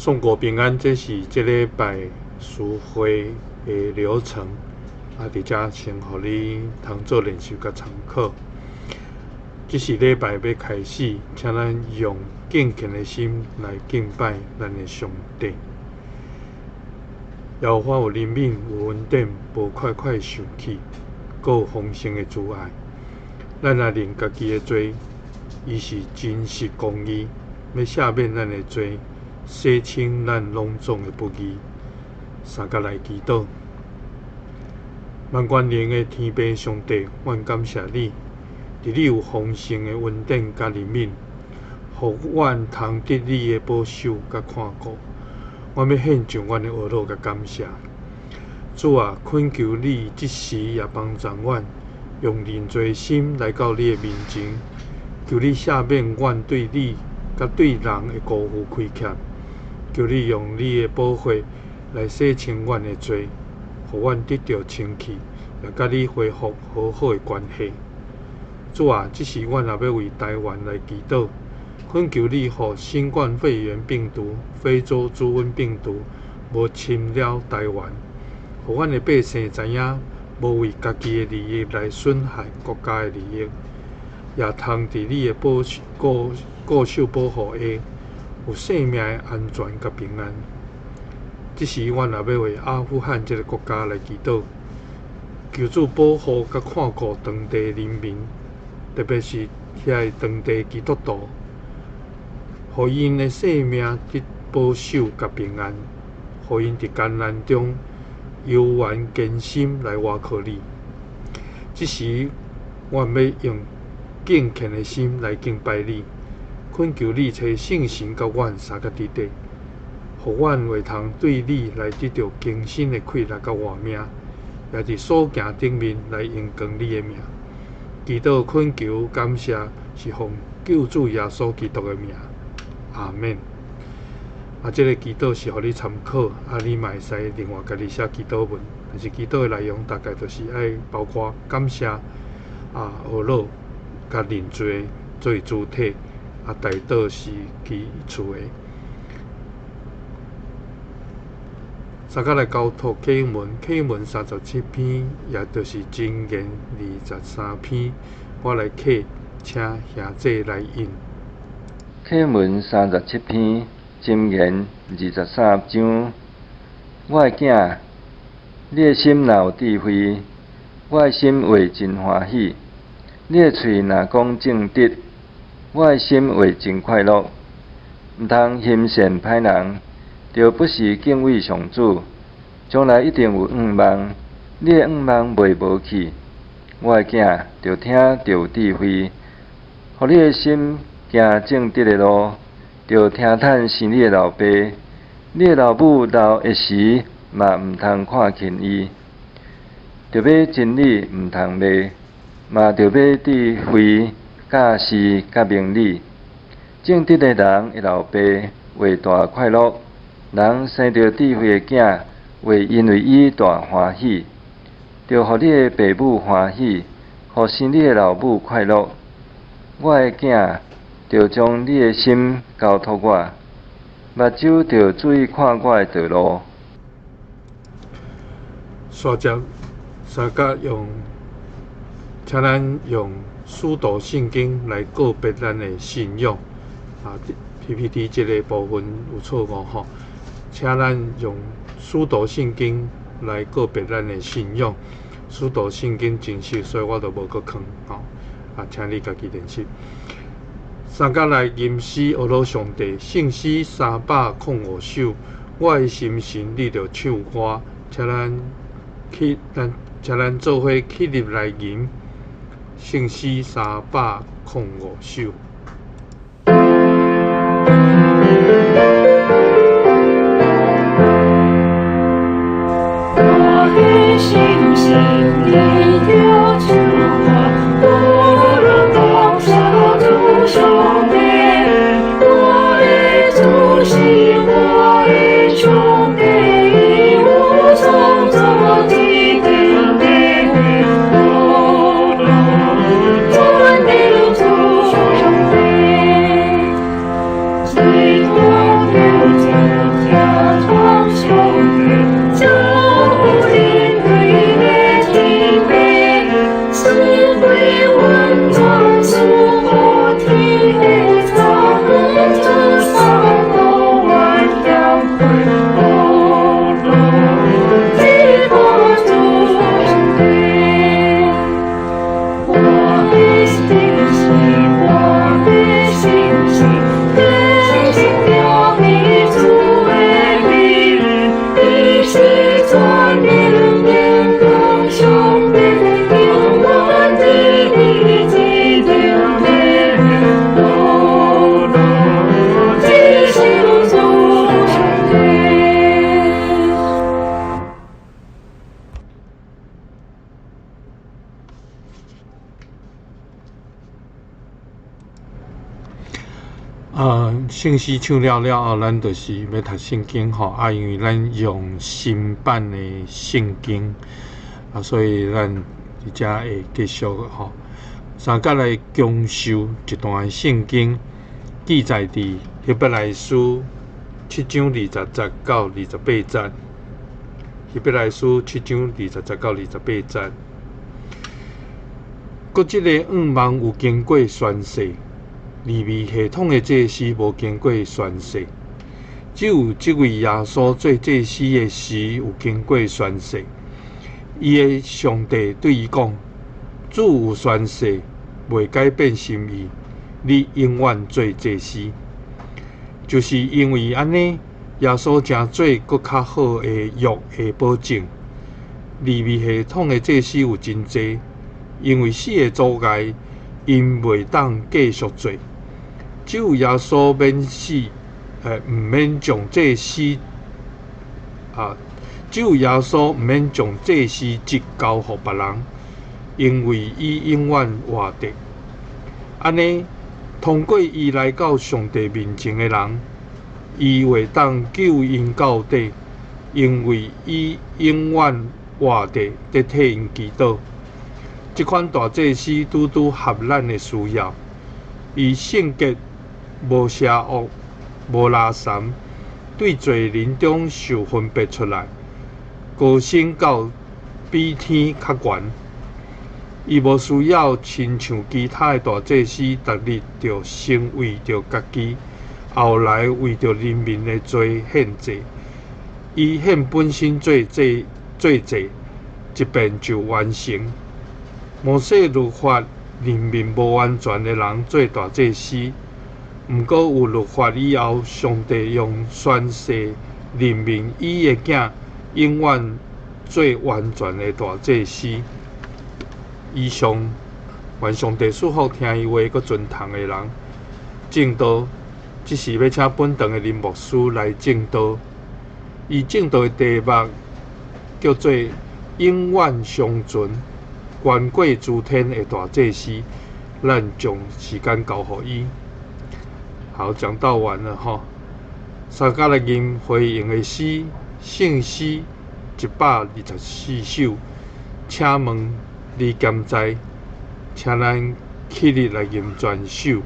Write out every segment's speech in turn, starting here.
送國平安，這是這禮拜書會的流程。啊，佇遮先予你通做練習佮參考。這是禮拜欲開始，請咱用敬虔的心來敬拜咱的上帝。耶和華有憐憫，有恩典，無快快受氣，閣有豐盛的慈愛。咱若認家己的罪，伊是真實公義，欲赦免咱的罪，洗清咱攏總的不義。相佮來祈禱。萬全能的天父上帝，阮感謝你，佇你有豐盛的恩典佮憐憫，予阮通得你的保守佮看顧。阮欲獻上阮的呵咾佮感謝。主啊，懇求你這時也幫助阮，用認罪的心來到你的面前，求你赦免阮對你佮對人的辜負虧欠。求你用你的寶血來洗清阮的罪，予阮得著清氣，也佮你恢復和好的關係。主啊，這時阮也欲為台灣來祈禱，懇求你予新冠肺炎病毒、非洲豬瘟病毒無侵擾台灣，予阮的百姓知影，無為家己的利益來損害國家的利益，也通佇你的保顧顧守保護下，有性命的安全佮平安。這時，阮也欲為阿富汗這个國家來祈禱，求主保護佮看顧當地人民，特別是遐个當地基督徒，予𪜶的性命得保守佮平安，予𪜶佇艱難中猶原堅心來倚靠你。這時，阮欲用敬虔的心來敬拜你，懇求你差聖神佮阮相佮佇底，予阮會通對你來得著更新的氣力佮活命，也佇所行頂面來榮光你的名。祈禱懇求感謝，是奉救主耶穌基督的名。阿們。啊，這个祈禱是予你參考，啊，你嘛會使另外家己寫祈禱文。但是祈禱的內容大概就是愛包括感謝、啊，呵咾、佮認罪做為主體，啊，代禱是其次的。相佮來交託啟英文，啟英文37篇，也就是箴言23篇，我來啟，請兄弟來引。啟英文37篇，箴言23章。我的囝，你的心若有智慧，我的心會真歡喜；你的喙若講正直，我的心會真快樂。毋通行善歹人，著不是敬畏上主，將來一定有向望，你的向望袂無去。我的囝，著聽著有智慧，予你的心行正直的路，著聽趁生你的老爸。你的老母老的時，嘛毋通看輕伊。著買真理，毋通賣，嘛著買智慧、教示佮明理。正直的人的老爸會大快樂。人生著智慧的囝，會因為伊大歡喜，著予你的爸母歡喜，予生你的老母快樂。我的囝，著將你的心交託我，目睭著注意看我的道路。煞接相佮用，請咱用使徒信經來告別咱的信仰。啊，PPT 這个部分有錯誤吼。請咱用使徒信經來告別咱的信仰。使徒信經真熟，所以我就無閣囥吼。啊，請你家己練習。相佮來吟詩呵咾上帝，聖詩305首。我的心神你著唱歌，請咱起咱請咱做伙起立來吟聖詩305首。我的心神你著唱歌，我攏感謝主上帝，我的主是我的上帝，伊有創造這天地，我攏全能主上帝。聖詩唱了了後，咱就是欲讀聖經吼。啊，因為咱用新版的聖經，啊，所以咱佇遮會繼續吼。相佮來講授一段聖經，記載佇希伯來書七章二十節到二十八節。希伯來書七章二十節到二十八節。閣這個願望有經過宣誓，利未系統的祭司無經過宣誓，只有這位耶穌做祭司的時有經過宣誓。伊的上帝對伊講：主有宣誓，袂改變心意，你永遠做祭司。就是因為按呢，耶穌成做閣較好的約的保證。利未系統的祭司有真濟，因為死的阻礙，𪜶袂當繼續做。只有耶穌免死，毋免將祭司啊，只有耶穌毋免將祭司職交予別人，因為伊永遠活著。按呢，通過伊來到上帝面前的人，伊會當救𪜶到底，因為伊永遠活著，佇替𪜶祈禱。這款大祭司拄拄合咱的需要，伊聖潔、無邪惡、無垃圾，對罪人中受分別出來，高升到比天較懸。伊無需要親像其他的大祭司，逐日著先為著家己，後來為著人民的罪獻祭。伊獻本身做祭，做祭，一遍就完成。摩西律法任命無完全的人做大祭司，毋過有律法以後，上帝用宣誓任命伊的囝永遠做完全的大祭司。以上，願上帝賜福聽伊話閣遵行的人。證道，這時欲請本堂的林牧師來證道。伊證道的題目叫做永遠長存。懸過諸天的大祭司，咱將時間交予伊。好，講道完了吼。相佮來吟回應的詩，聖詩124首，請問你敢知？請咱起立來吟全首。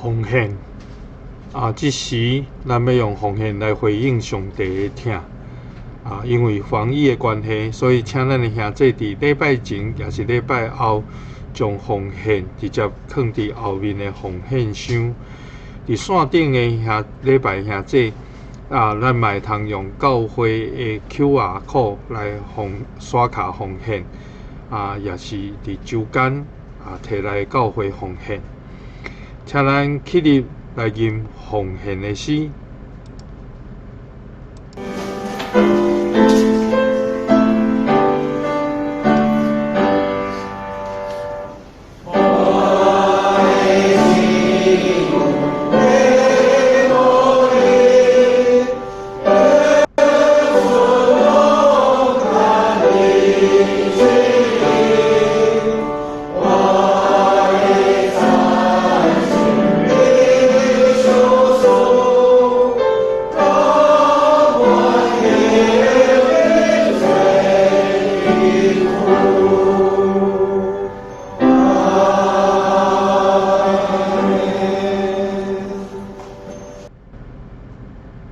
奉獻啊！這時，咱欲用奉獻來回應上帝的疼。啊，因為防疫的關係，所以請咱的兄弟佇禮拜前抑是禮拜後，將奉獻直接囥佇後面的奉獻箱。佇線頂的兄禮拜兄弟啊，咱嘛會通用教會的 QR code 來奉刷卡奉獻，啊，抑是佇週間啊提來教會奉獻。請咱起立來吟奉獻的詩。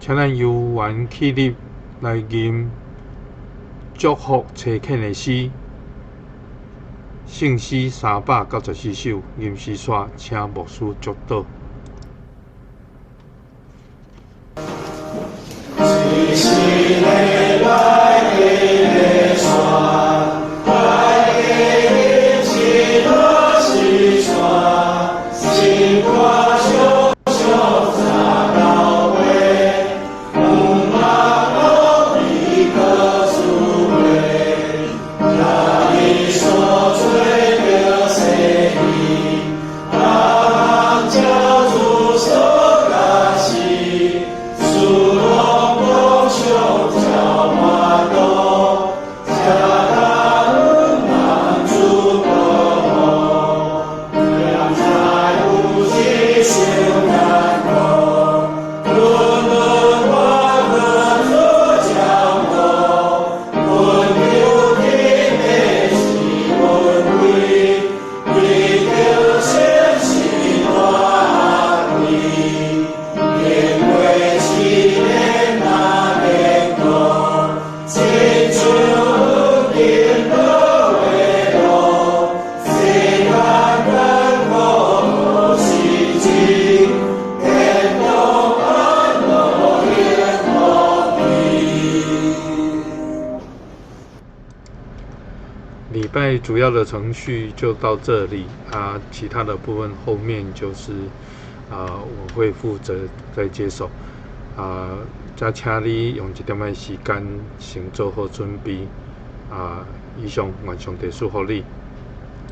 請咱猶原起立來吟祝福差遣的詩，聖詩394首，吟詩煞，請牧師祝禱。禮拜主要的程序就到這裡啊，其他的部分後面就是啊，我會負責再接手啊。再請你用一點仔時間先做好準備啊。以上，願上帝賜福你。